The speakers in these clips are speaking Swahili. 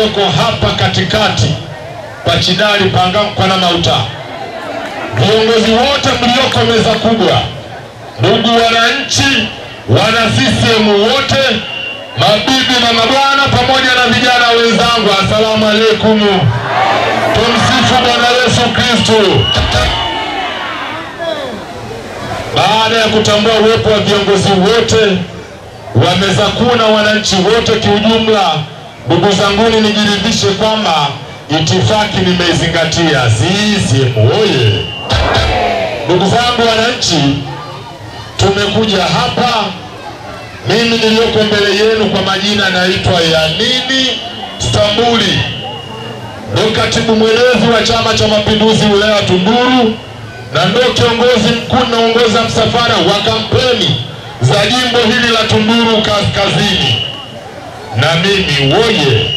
mlioko hapa katikati pachidali panga kwa na mauta, viongozi wote mlioko meza kubwa, ndugu wananchi, wana CCM wote, mabibi na mabwana pamoja na vijana wenzangu, asalamu alaykum. Tumsifu Bwana Yesu Kristo. Baada ya kutambua uwepo wa viongozi wote wa meza kuu na wananchi wote kiujumla, ndugu zanguni, nijiridhishe kwamba itifaki nimeizingatia. CCM oye! Ndugu zangu wananchi, tumekuja hapa. Mimi niliyoko mbele yenu kwa majina naitwa Yanini Stambuli, ndo katibu mwenezi wa Chama cha Mapinduzi wilaya Tunduru, na ndo kiongozi mkuu naongoza msafara wa kampeni za jimbo hili la Tunduru Kaskazini. Na mimi woye.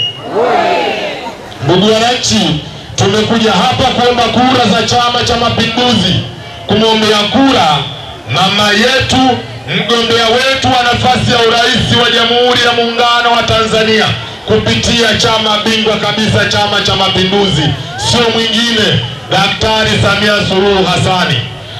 Ndugu wananchi, tumekuja hapa kuomba kura za Chama cha Mapinduzi, kumwombea kura mama yetu, mgombea wetu wa nafasi ya urais wa Jamhuri ya Muungano wa Tanzania kupitia chama bingwa kabisa, Chama cha Mapinduzi, sio mwingine Daktari Samia Suluhu Hassani.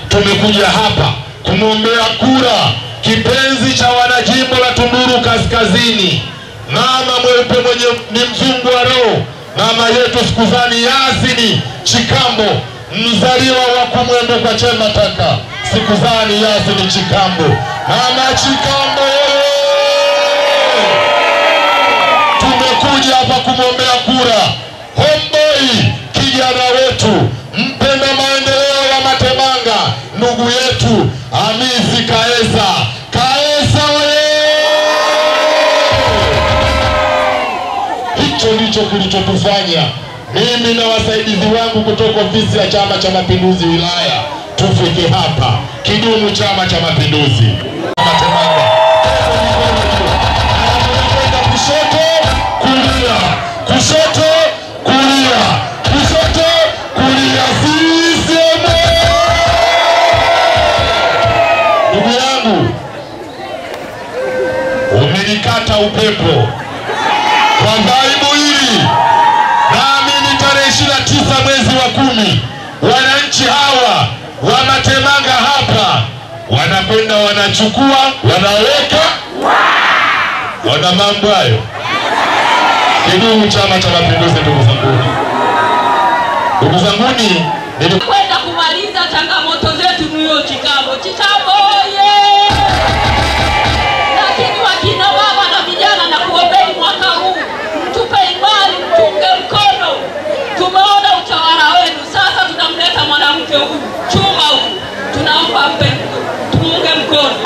Tumekuja hapa kumwombea kura kipenzi cha wanajimbo la Tunduru Kaskazini, mama mweupe mwenye ni mzungu wa roho, mama yetu Sikuzani Yasini Chikambo, mzaliwa wa Kumwembe kwa Chema Taka. Sikuzani Yasini Chikambo, mama Chikambo, tumekuja hapa kumwombea kura homeboy, kijana wetu mpenda maendeleo ya Matemanga, ndugu yetu Hamisi Kaesa. Kaesa oye! Hicho ndicho kilichotufanya mimi na wasaidizi wangu kutoka ofisi ya Chama cha Mapinduzi wilaya tufike hapa. Kidumu Chama cha Mapinduzi! Matemanga, kushoto kulia, kushoto kulia, kushoto kulia, CCM! Ndugu yangu, umenikata upepo kwa vaibu hili. Naamini tarehe 29 mwezi wa 10 wananchi hawa wa Matemanga hapa wanakwenda wanachukua, wanaweka, wana mambo hayo. Kidumu Chama cha Mapinduzi! Ndugu zanguni, ndugu zanguni, kwenda kumaliza changamoto zetu mlio Chikambo. Chikambo oye! Lakini wakina baba na vijana, na kuombeni mwaka huu mtupe imani, mtunge mkono. Tumeona utawala wenu, sasa tunamleta mwanamke huyu, chuma huyu, tunaomba mpe, tumunge mkono.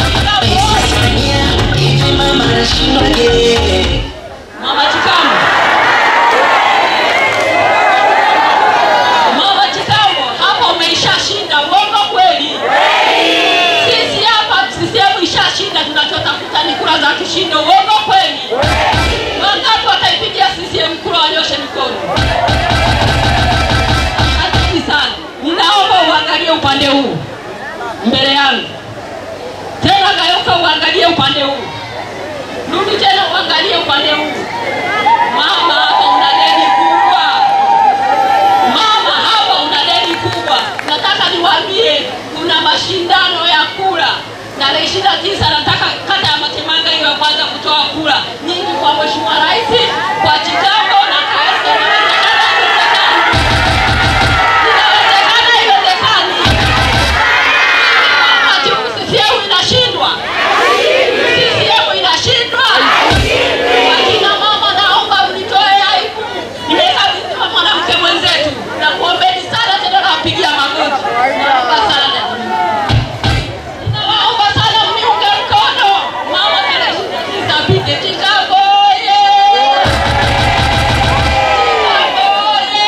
Mama Chikambo, Mama Chikambo, hapa umeishashinda. Uongo kweli? Sisi hapa CCM ishashinda, tunachotafuta ni kura za kishindo. Uongo kweli? Wangapi wataipigia CCM kura? Wanyoshe mikono. Asante sana. Ninaomba uangalie upande huu mbele yangu, tena Gayoka uangalie upande huu, rudi tena uangalie upande huu. Mama hapa una deni kubwa, mama hapa una deni kubwa. Nataka niwaambie kuna mashindano ya kura tarehe 29. Nataka kata ya Matemanga iwe ya kwanza kutoa kura nyingi kwa Mheshimiwa Rais, kwa Chikambo na Kaesa. Inawezekana, iwezekani. Mama, CCM inashindwa, CCM inashindwa. Wakina mama, naomba mnitoe aibu. Nimekabidhiwa mwanamke mwenzetu, na kuombeni sana tena, nawapigia magoti. Naomba sana, nawaomba sana mniunge mkono. Mama tarehe 29 apite. Chikambo oye! Chikambo oye!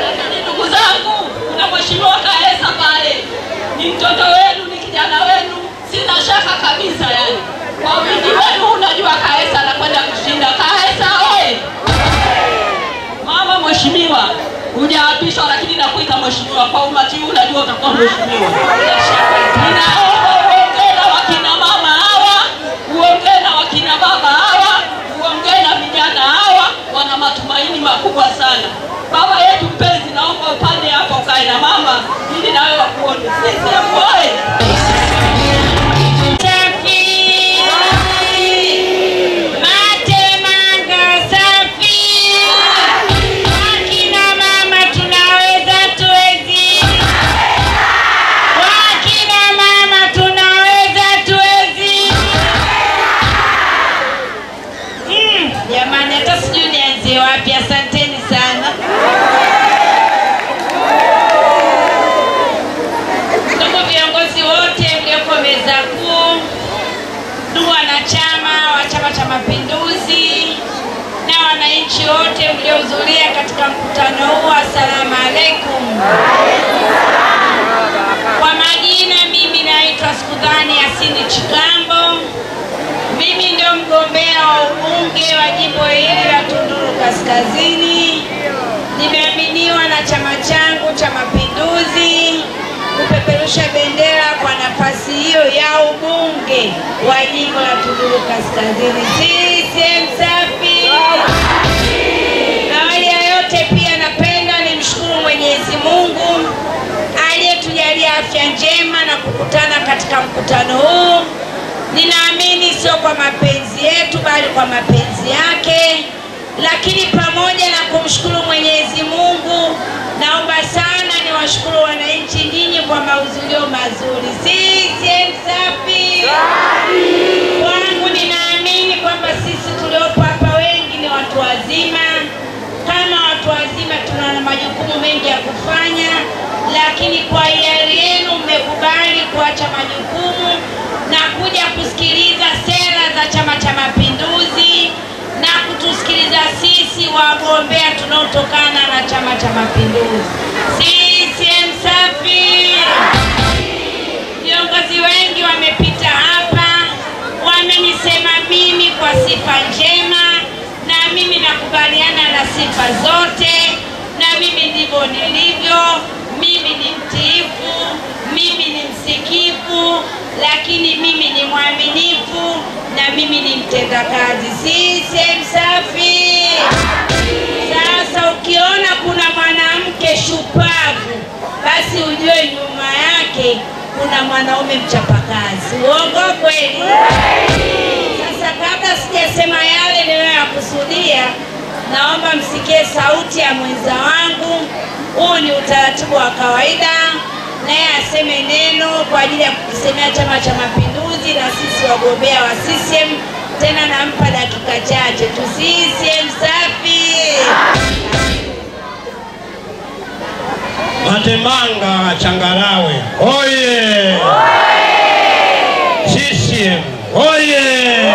Lakini ndugu zangu, kuna Mheshimiwa Kaesa pale, ni mtoto wenu, ni kijana wenu, sina shaka kabisa yani. Kwa wingi wenu unajua Kaesa anakwenda kushinda. Kaesa oye! Mama mheshimiwa, hujaapishwa lakini nakuita mheshimiwa. Kwa umati huu unajua utakuwa mheshimiwa. Ninaomba uongee na wakina mama hawa, uongee na wakina baba hawa, uongee na vijana makubwa sana. Baba yetu mpenzi, naomba upande hapa ukae na mama ili nawe wakuone. CCM oye! Matemanga safi. Wakina mama tunaweza tuwezi. Wakina mama tunaweza tuwezi. Jamani, hata sijui nianzie wapi. Asanteni sana. Ndugu viongozi wote mlioko meza kuu, ndugu wanachama wa Chama cha Mapinduzi na wananchi wote mliohudhuria katika mkutano huu, asalamu alaikum. Kwa majina mimi naitwa Sikudhani Yasini Chikambo. Mimi ndio mgombea wa ubunge wa jimbo hili la Tunduru Kaskazini. Nimeaminiwa na chama changu cha Mapinduzi kupeperusha bendera kwa nafasi hiyo ya ubunge wa jimbo la Tunduru Kaskazini. CCM safi! Awali ya yote pia napenda nimshukuru Mwenyezi Mungu aliyetujalia afya njema na kukutana katika mkutano huu. Ninaamini sio kwa mapenzi yetu bali kwa mapenzi yake. Lakini pamoja na kumshukuru Mwenyezi Mungu, naomba sana niwashukuru wananchi nyinyi kwa mahudhurio mazuri. CCM safi! Kwangu ninaamini kwamba sisi tuliopo hapa wengi ni watu wazima. Kama watu wazima tuna majukumu mengi ya kufanya, lakini kwa hiari yenu mmekubali kuacha majukumu na kuja kusikiliza sera za Chama cha Mapinduzi na kutusikiliza sisi wagombea tunaotokana na Chama cha Mapinduzi. CCM safi! Viongozi wengi wamepita hapa, wamenisema mimi kwa sifa njema, na mimi nakubaliana na sifa zote, na mimi ndivyo nilivyo. Mimi ni mtiifu, mimi ni msikivu, lakini mimi ni mwaminifu na mimi ni mtendakazi. CCM safi! Sasa ukiona kuna mwanamke shupavu, basi ujue nyuma yake kuna mwanaume mchapakazi. Uongo kweli? Sasa kabla sijasema yale niliyokusudia, naomba msikie sauti ya mwenza wangu. Huu ni utaratibu wa kawaida, naye aseme neno kwa ajili ya kukisemea Chama cha Mapinduzi na sisi wagombea wa CCM. Tena nampa dakika chache tu. CCM safi! Matemanga Changarawe oye! CCM oye!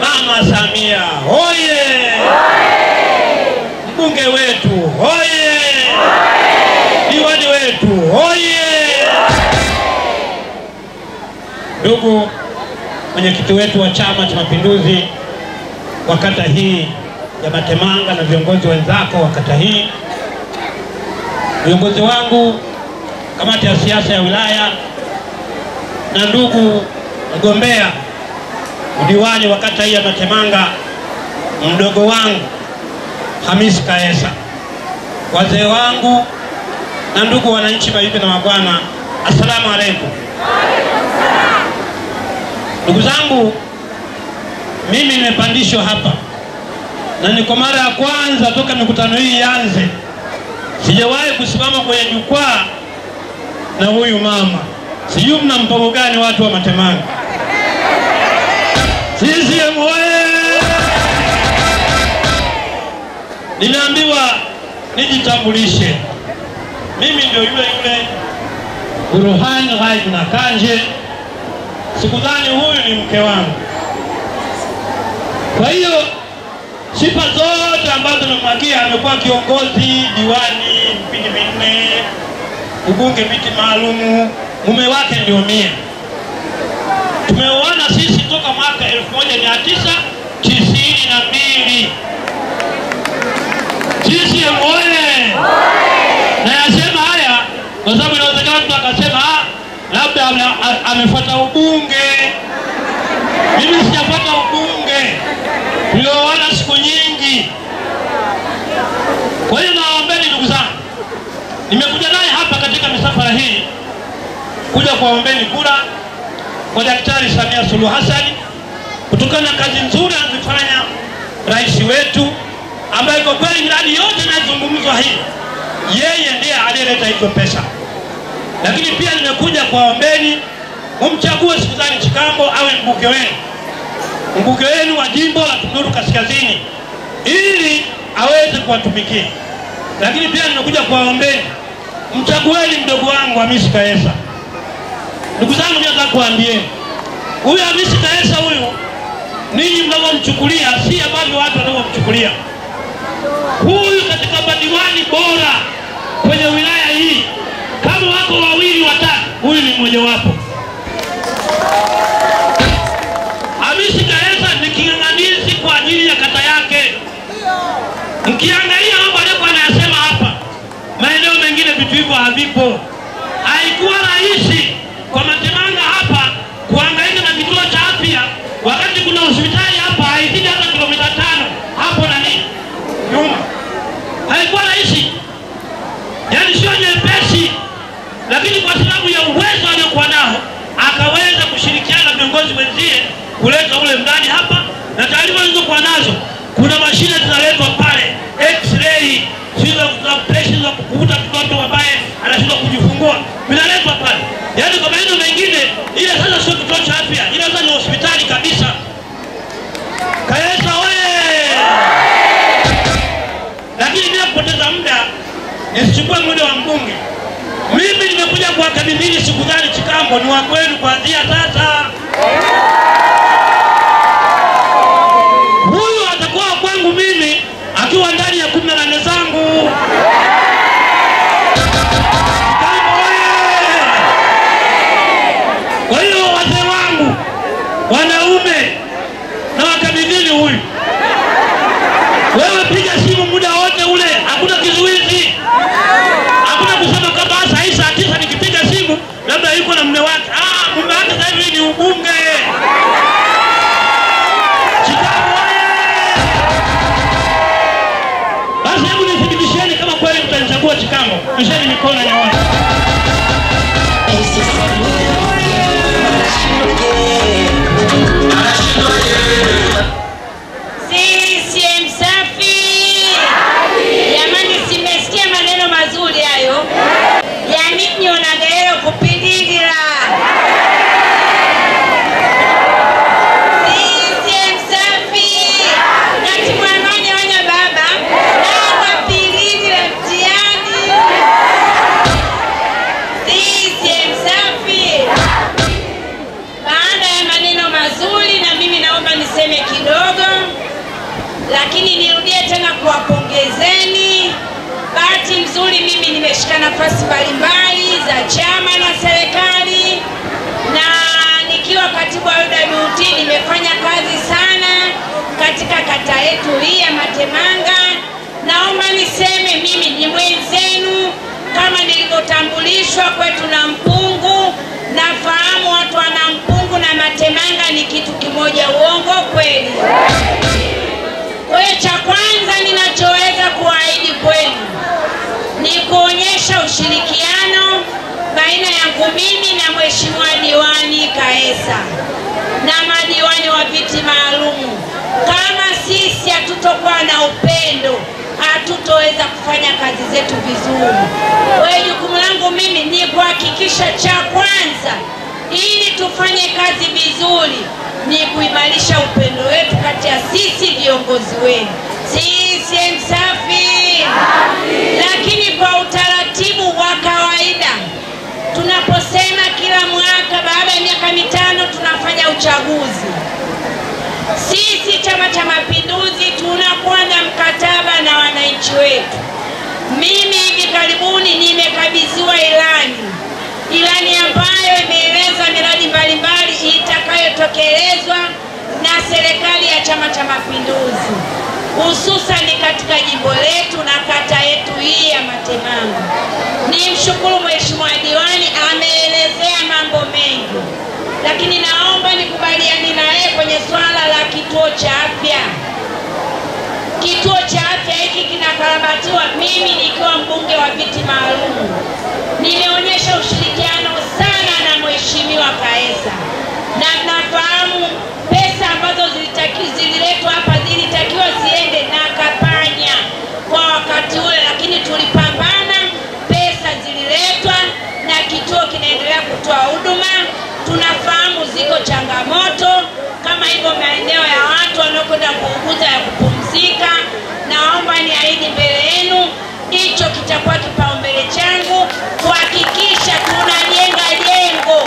Mama Samia oye! Mbunge wetu oye! Diwani wetu oye! Ndugu mwenyekiti wetu wa Chama cha Mapinduzi wa kata hii ya Matemanga na viongozi wenzako wa kata hii, viongozi wangu, kamati ya siasa ya wilaya, na ndugu mgombea udiwani wa kata hii ya Matemanga, mdogo wangu Hamisi Kaesa, wazee wangu na ndugu wananchi, mabibi na mabwana, assalamu alaikum. Ndugu zangu, mimi nimepandishwa hapa na ni kwa mara ya kwanza toka mikutano hii ianze sijawahi kusimama kwenye jukwaa na huyu mama. Sijui mna mpango gani watu wa Matemanga. CCM oye! Nimeambiwa nijitambulishe. Mimi ndio yule yule Burhan Ghaib Nakanje. Sikudhani huyu ni mke wangu. Kwa hiyo sifa zote ambazo nimemwagia, amekuwa kiongozi, diwani, vipindi vinne, ubunge viti maalumu, mume wake ndio mie. Tumeoana sisi toka mwaka 1992. CCM oye! Na yasema haya kwa sababu inawezekana mtu akasema labda amefuata ubunge. Mimi sijafuata ubunge. Tulioana siku nyingi. Kwa hiyo nawaombeni ndugu zangu, nimekuja naye hapa katika misafara hii kuja kuwaombeni kura kwa Daktari Samia Suluhu Hassan kutokana na kazi nzuri anazofanya rais wetu, ambaye kwa kweli miradi yote inayozungumzwa hii yeye ndiye aliyeleta hizo pesa. Lakini pia nimekuja kuwaombeni mumchague Sikuzani Chikambo awe mbunge wenu, mbunge wenu wa jimbo la Tunduru Kaskazini, ili aweze kuwatumikia. Lakini pia nimekuja kuwaombeni mchagueni mdogo wangu Hamisi Kaesa. Ndugu zangu, mimi nataka kuambieni huyu Hamisi Kaesa huyu ninyi mnavyomchukulia si ambavyo watu wanavyomchukulia. Huyu katika madiwani bora kwenye wilaya hii, kama wako wawili watatu, huyu ni mmoja wapo. Hamisi Kaesa ni king'ang'anizi kwa ajili ya kata yake. Mkiangalia mambo aliyokuwa anayasema hapa, maeneo mengine vitu hivyo havipo. Haikuwa rahisi kwa Matemanga hapa kuhangaika na kituo cha afya wakati kuna hospitali hapa haizidi hata kilomita 5 hapo na nini nyuma. Haikuwa rahisi, yaani sio nyepesi, lakini kwa sababu ya uwezo aliokuwa nao akaweza kushirikiana na viongozi wenzie kuleta ule mradi hapa, na taarifa nilizokuwa nazo kuna mashine zinaletwa pale, x-ray, zile za pressure za kukuta mtoto ambaye anashindwa kujifungua, vinaletwa pale. Yaani kwa maeneo mengine ile sasa sio kituo cha afya, ile sasa ni hospitali kabisa. Kaesa oye! Lakini bila kupoteza muda, nisichukue muda wa mbunge. Mimi nimekuja kuwakabidhi Sikuzani Chikambo ni wa kwenu kuanzia sasa. Huyu atakuwa kwangu mimi akiwa ndani ya 18 zangu. Kwa hiyo wazee wangu, wanaume, na wakabidhini huyu. Wewe piga simu muda wote ule, hakuna kizuizi. Hakuna kusema kama saa hii saa 9 nikipiga simu labda yuko na mume wake. Ah, mume wake sasa hivi ni ubunge. Chikambo oye! Basi hebu nithibitisheni kama kweli mtanichagua Chikambo. Nisheni mikono nione. CCM safi! Jamani, simesikia maneno mazuri hayo. Yaani onagero kupindilila. CCM safi! Natimwamanya wanya baba na pililila mtihani. CCM safi! Baada ya maneno mazuri, na mimi naomba niseme kidogo, lakini nirudie tena kuwapongezeni. Bahati nzuri mimi nimeshika nafasi mbalimbali za chama na serikali, na nikiwa katibu wa UWT nimefanya kazi sana katika kata yetu hii ya Matemanga. Naomba niseme mimi ni mwenzenu kama nilivyotambulishwa kwetu na Mpungu. Nafahamu watu wa Mpungu na Matemanga ni kitu kimoja, uongo kweli? Kwa hiyo cha kwanza ninachoweza kuahidi kwenu ni kuonyesha ushirikiano baina yangu mimi na Mheshimiwa Diwani Kaesa na madiwani wa viti maalumu. Kama sisi hatutokuwa na upendo, hatutoweza kufanya kazi zetu vizuri. Kwa hiyo jukumu langu mimi ni kuhakikisha cha kwanza, ili tufanye kazi vizuri, ni kuimarisha upendo wetu kati ya sisi viongozi wenu. CCM safi! Lakini kwa utaratibu wa kawaida, tunaposema kila mwaka baada ya miaka 5 tunafanya uchaguzi, sisi Chama cha Mapinduzi tunakuwa na mkataba na wananchi wetu. Mimi hivi karibuni nimekabidhiwa ilani, ilani ambayo imeeleza miradi mbalimbali itakayotekelezwa na serikali ya Chama cha Mapinduzi, hususan katika jimbo letu na kata yetu hii ya Matemanga. Nimshukuru Mheshimiwa Diwani, ameelezea mambo mengi, lakini naomba nikubaliane na yeye kwenye swala la kituo cha afya. Kituo cha afya hiki kinakarabatiwa, mimi nikiwa mbunge wa viti maalum. Nimeonyesha ushirikiano sana na Mheshimiwa Kaesa, na mnafahamu pesa ambazo zililetwa hapa zilitakiwa ziende na Kapanya kwa wakati ule, lakini tulipambana, pesa zililetwa na kituo kinaendelea kutoa huduma. Tunafahamu ziko changamoto kama hivyo maeneo ya watu wanaokwenda kuuguza ya kupumzika. Naomba niahidi mbele yenu, hicho kitakuwa kipaumbele changu kuhakikisha tunajenga jengo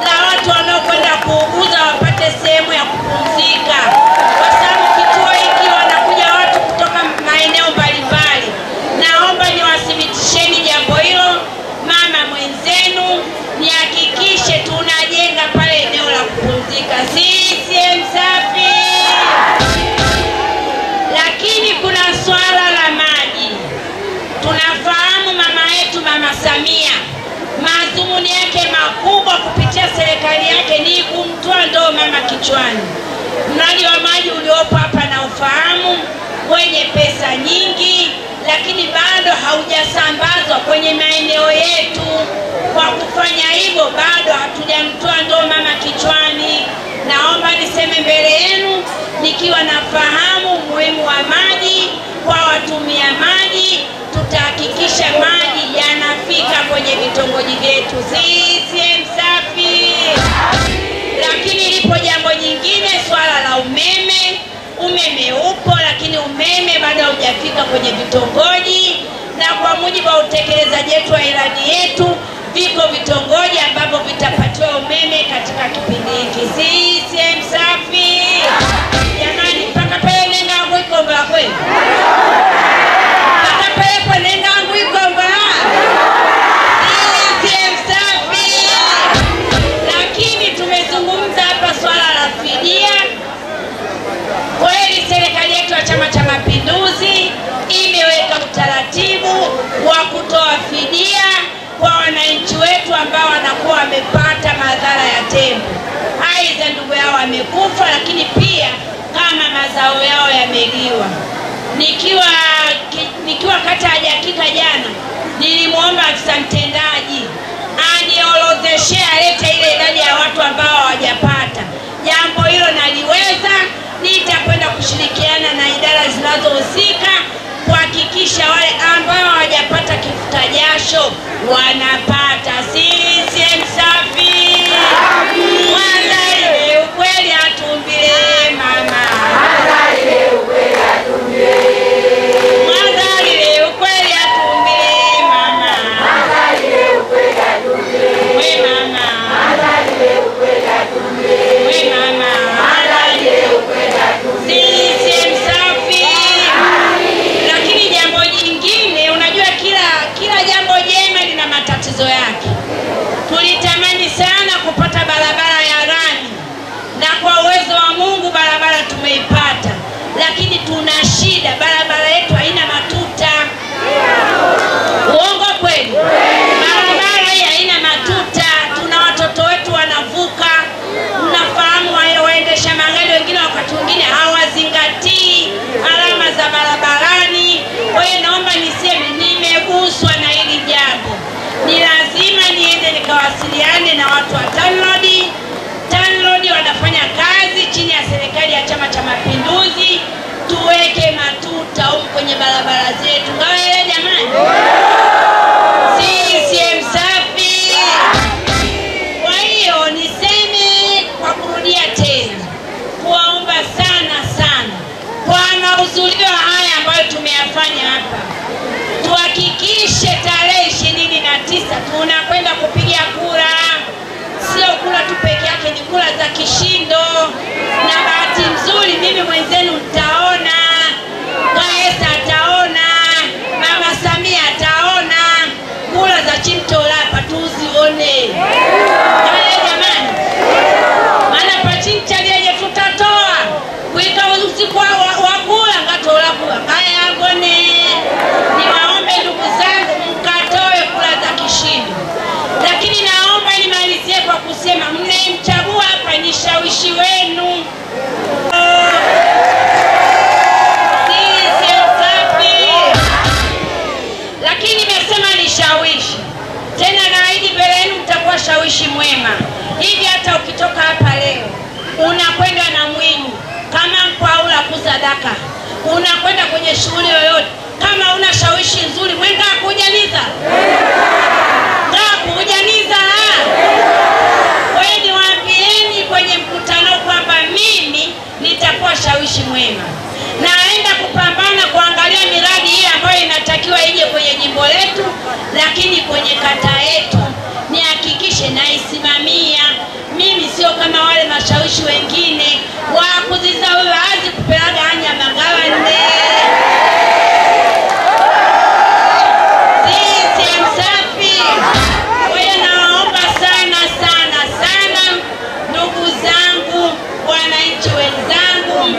la watu wanaokwenda kuuguza wapate sehemu ya kupumzika, kwa sababu kituo hiki wanakuja watu kutoka maeneo mbalimbali. Naomba niwathibitisheni jambo hilo, mama mwenzenu, nihakikishe tunajenga pale eneo la kupumzika. CCM safi! Lakini kuna swala la maji. Tunafahamu mama yetu Mama Samia, madhumuni yake makubwa kupitia serikali yake ni kumtoa ndoo mama kichwani. Mradi wa maji uliopo hapa na ufahamu, wenye pesa nyingi, lakini bado haujasambazwa kwenye maeneo yetu. Kwa kufanya hivyo bado hatujamtoa ndoo mama kichwani. Naomba niseme mbele yenu nikiwa nafahamu umuhimu wa maji kwa watumia maji, tutahakikisha maji yanafika kwenye vitongoji vyetu. CCM safi! Lakini lipo jambo nyingine, swala la umeme. Umeme upo, lakini umeme bado haujafika kwenye vitongoji, na kwa mujibu wa utekelezaji wetu wa ilani yetu, viko vitongoji ambavyo vitapatiwa umeme katika kipindi hiki. CCM safi! Jamani, mpaka pale nenda wangu Ikomba kweli? Mpaka pale kwa nenda wangu Ikomba? CCM safi! Lakini tumezungumza hapa swala la fidia. Kweli serikali yetu ya Chama cha Mapinduzi imeweka utaratibu wa kutoa fidia kwa wananchi wetu ambao wanakuwa wamepata madhara ya tembo, aidha ndugu yao wamekufa, lakini pia kama mazao yao yameliwa. Nikiwa kata ya Jakika jana, nilimuomba afisa mtendaji aniorodheshe, alete ile idadi ya watu ambao hawajapata. Jambo hilo naliweza, nitakwenda kushirikiana na idara zinazohusika kuhakikisha wale ambao hawajapata kifuta jasho wanapata. CCM safi! Mwanza ile ukweli atumbile mama. Mwanza ile ukweli atumbile mama. We mama. We mama. CCM safi! Lakini jambo jingine, unajua kila jambo jema lina matatizo yake. Tulitamani sana kupata barabara ya lami, na kwa uwezo wa Mungu barabara tumeipata, lakini tuna shida, barabara yetu haina matuta. Uongo kweli? Barabara hii haina matuta, tuna watoto wetu wanavuka. Mnafahamu waendesha magari wengine wakati mwingine hawazingatii alama za barabarani. Kwa hiyo naomba niseme nimeguswa na hili jambo. Ni lazima niende nikawasiliane na watu wa TANROADS. TANROADS wanafanya kazi chini ya serikali ya Chama cha Mapinduzi. Tuweke matuta huko kwenye barabara zetu. Ngawa jamani. CCM safi! Kwa hiyo niseme kwa kurudia tena, kuwaomba sana sana kwa mahudhurio haya ambayo tumeyafanya hapa, tuhakikishe tarehe 29 tunakwenda kupiga kura. Sio kura tu peke yake, ni kura za kishindo. Na bahati nzuri mimi mwenzenu mtaona, Kaesa ataona, Mama Samia ataona. Shawishi. Tena naahidi mbele yenu mtakuwa shawishi mwema. Hivi hata ukitoka hapa leo unakwenda na Mwinyi kama mkwaula kusadaka, unakwenda kwenye shughuli yoyote, kama una shawishi nzuri mwenga kujaniza. Kujaniza. Kwa hiyo niwaambieni kwenye mkutano kwamba mimi nitakuwa shawishi mwema. Naenda kupambana kuangalia miradi hii ambayo inatakiwa ije kwenye jimbo letu, lakini kwenye kata yetu nihakikishe naisimamia. Mimi sio kama wale mashawishi wengine wa kuziza wewe azi kupelaga anya magawa nne. Sisi msafi. Kwa hiyo naomba sana sana sana ndugu zangu, wananchi wenzangu,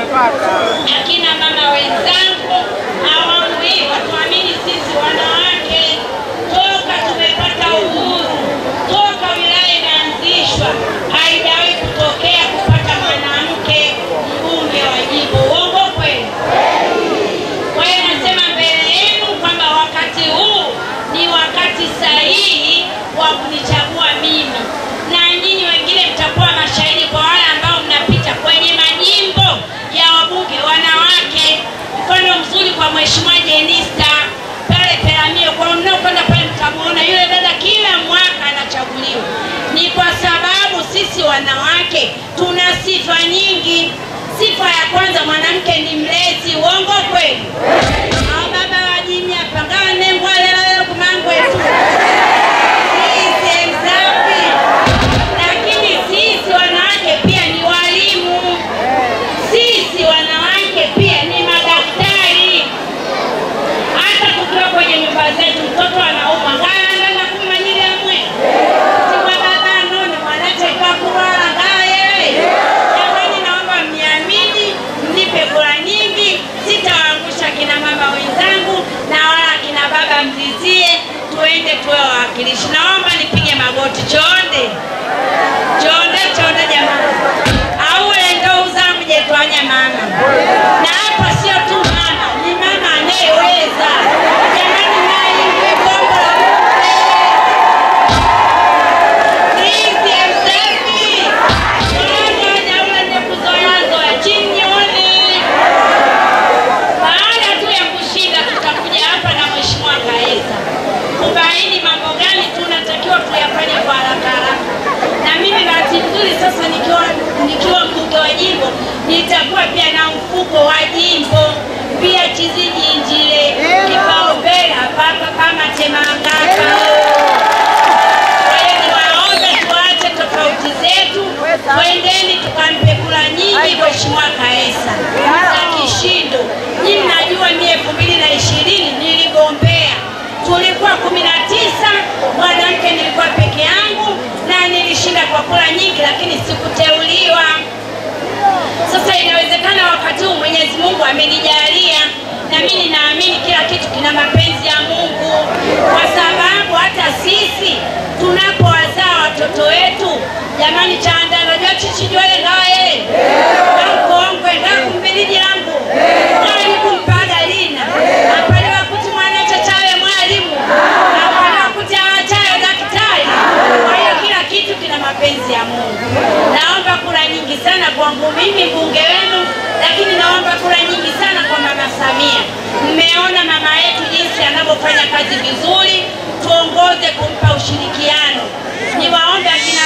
akina mama wenzangu, awamu hii watuamini sisi wanawake. Toka tumepata uhuru, toka wilaya inaanzishwa, haijawahi kutokea kupata mwanamke mbunge wa jimbo. Uongo kweli? Kwa hiyo nasema mbele yenu kwamba wakati huu ni wakati sahihi wa kunichagua mimi, na nyinyi wengine mtakuwa mashahidi kwa wale ambao mnapita kwenye majimbo ya wabunge wanawake. Mfano mzuri kwa Mheshimiwa Jenista pale Peramio, kwa mnaokwenda pale mtamuona yule dada kila mwaka anachaguliwa. Ni kwa sababu sisi wanawake tuna sifa nyingi. Sifa ya kwanza, mwanamke ni mlezi. Uongo kweli? Baba wa jini hapa ngawa nengwa leo kumangwe tu. Sisi msafi. Lakini sisi wanawake pia ni walimu. Sisi wanawake pia ni madaktari. Hata tukiwa kwenye nyumba zetu mtoto anaumwa, ngawa na kumanyile mwe. Kwa baba none mwanache kwa kuwala ngawa yeye. Jamani, naomba mniamini, mnipe kura nyingi, sitawaangusha kina mama wenzangu na wala kina baba mzizie, tuende tuwe wawakilishi. Naomba nipige magoti chonde. Chonde chonde jamani. Au ndo uzamuje twanya mama. Na hapa sio tu mama, ni mama anayeweza. Jamani, naye kombo la Sisi msafi. Wala ni kuzoea chini one. Baada tu ya kushinda tutakuja hapa na Mheshimiwa Kaesa kubaini mambo gani tunatakiwa tuyafanye kwa haraka haraka. Na mimi bahati nzuri sasa nikiwa mbunge wa jimbo nitakuwa pia na mfuko wa jimbo pia chizijinjile kipaumbele hapa kama Temangaka. Kwa hiyo niwaombe tuache tofauti zetu, twendeni tukampe kura nyingi Mheshimiwa Kaesa za kishindo. Nyinyi mnajua mimi 2020 niligombea, tulikuwa 19, mwanamke nilikuwa peke yangu na nilishinda kwa kura nyingi, lakini sikuteuliwa. Sasa inawezekana wakati huu Mwenyezi Mungu amenijalia, na mimi ninaamini kila kitu kina mapenzi ya Mungu, kwa sababu hata sisi tunapowazaa watoto wetu, jamani, chaanda najua chichijwele ngaye ngakongwe ngakumbiriji yangu ngali kumpaga lina apalewa kuti mwana chachawe mwalimu apalewa kuti awachawe daktari. Kwa hiyo kila kitu kina mapenzi ya Mungu. Naomba kura nyingi sana kwangu mimi mbunge wenu, lakini naomba kura nyingi sana kwa Mama Samia. Mmeona mama yetu jinsi anavyofanya kazi vizuri, tuongoze kumpa ushirikiano. Niwaombe akina